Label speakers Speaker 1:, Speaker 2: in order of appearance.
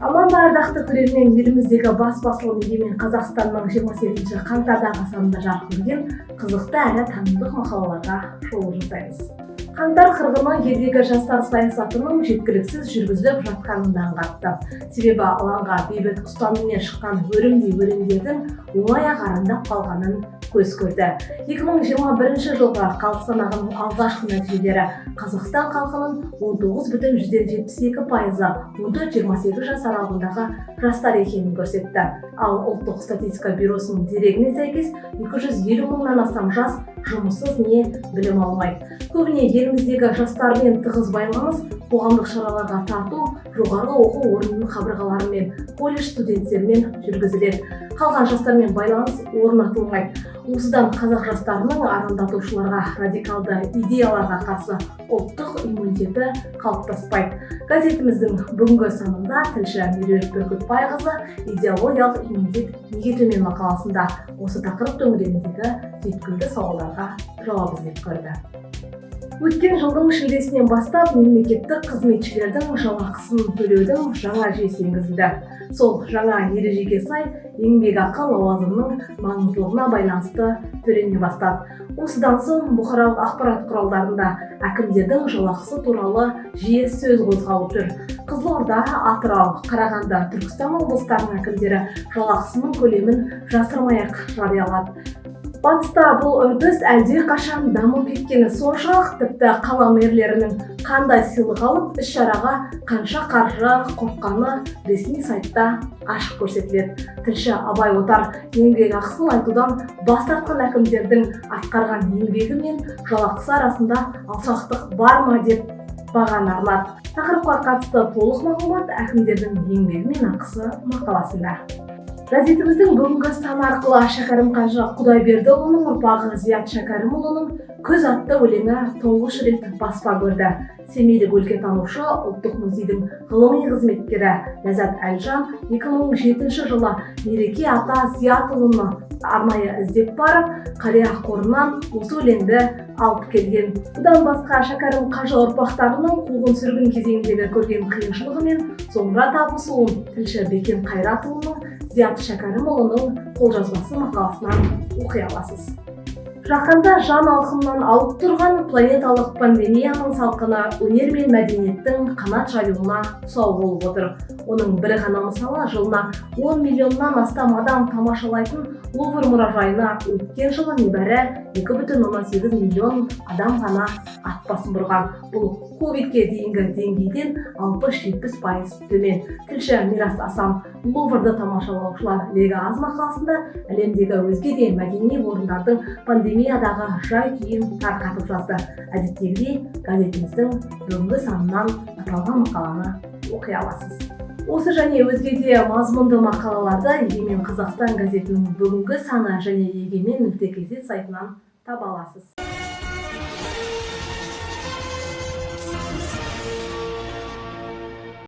Speaker 1: Аман ба, ардақты көрермен! Еліміздегі бас басылым «Егемен Қазақстанның» 28 қаңтардағы санында жарық көрген қызықты әрі танымдық мақалаларға шолу жасаймыз. Қаңтар қырғыны елдегі жастар саясатының жеткіліксіз жүргізіліп жатқанын да аңғартты. Себебі алаңға бейбіт ұстаныммен шыққан өрімдей өрендердің оңай-ақ арандап қалғанын көз көрді. 2021 жылғы халық санағының алғашқы нәтижелері Қазақстан халқының 19,72%-ы 14-28 жас аралығындағы жастар екенін көрсетті. Ал Ұлттық статистика бюросының дерегіне сәйкес, 250 мыңнан астам жас жұмыссыз не білім алмайды. Көбіне еліміздегі жастармен тығыз байланыс, қоғамдық шараларға тарту жоғарғы оқу орнының қабырғалары мен колледж студенттерімен жүргізіледі. Қалған жастармен байланыс орнатылмайды. Осыдан қазақ жастарының арандатушыларға, радикалды идеяларға қарсы ұлттық иммунитеті қалыптаспайды. Газетіміздің бүгінгі санында тілші Меруерт Бүркітбайқызы «Идеологиялық иммунитет неге төмен» мақаласында осы тақырып төңірегіндегі түйткілді сауалдарға жауап іздеп көрді. Өткен жылдың шілдесінен бастап мемлекеттік қызметшілердің жалақысын төлеудің жаңа жүйесі енгізілді. Сол жаңа ережеге сай, еңбекақы лауазымның маңыздылығына байланысты төлене бастады. Осыдан соң бұқаралық ақпарат құралдарында әкімдердің жалақысы туралы жиі сөз қозғалып жүр. Қызылорда, Атырау, Қарағанды, Түркістан облыстарының әкімдері жалақысының көлемін жасырмай ақ жариялады. Батыста бұл үрдіс әлде қашан дамып кеткені соншалық, тіпті қала мэрлерінің қандай сыйлық алып, іс шараға қанша қаржы құртқаны ресми сайтта ашық көрсетіледі. Тілші Абай Отар еңбек ақысын айтудан бас тартқан әкімдердің атқарған еңбегі мен жалақысы арасында алшақтық бар ма деп бағаны арнады. Тақырыпқа қатысты толық мағлұмат «Әкімдердің еңбегі мен ақысы» мақаласында. Газетіміздің бүгінгі саны арқылы Шәкәрім қажы Құдайбердіұлының ұрпағы Зият Шәкәрімұлының «Күз» атты өлеңі тұңғыш рет баспа көрді. Семейлік өлкетанушы, ұлттық музейдің ғылыми қызметкері Ләззат Әлжан 2007 жылы Мереке ата Зиятұлыны арнайы іздеп барып, қария қорынан осы өлеңді алып келген. Бұдан басқа, Шәкәрім қажы ұрпақтарының қуғын сүргін кезеңіндегі көрген қиыншылығы мен соңыра табысуын тілші Бекен Қайратұлының «Зият Шәкәрімұлының қолжазбасы» мақаласынан оқи аласыз. Жаһанда жан алқымнан алып тұрған планеталық пандемияның салқыны өнер мен мәдениеттің қанат жаюына тұсау болып отыр. Оның бір ғана мысалы: жылына 10 миллионнан астам адам тамашалайтын Лувр мұражайына өткен жылы небәрі 2,8 миллион адам ғана ат басын бұрған. Бұл ковидке дейінгі деңгейден 60-70% төмен. Тілші Мирас Асан «Луврды тамашалаушылар легі аз» мақаласында әлемдегі өзге де мәдени орындардың пандемиядағы жай күйін тарқатып жазды. Әдеттегідей, газетіміздің бүгінгі санынан аталған мақаланы оқи аласыз. Осы және өзге де мазмұнды мақалаларды «Егемен Қазақстан» газетінің бүгінгі саны және egemen.kz сайтынан таба аласыз.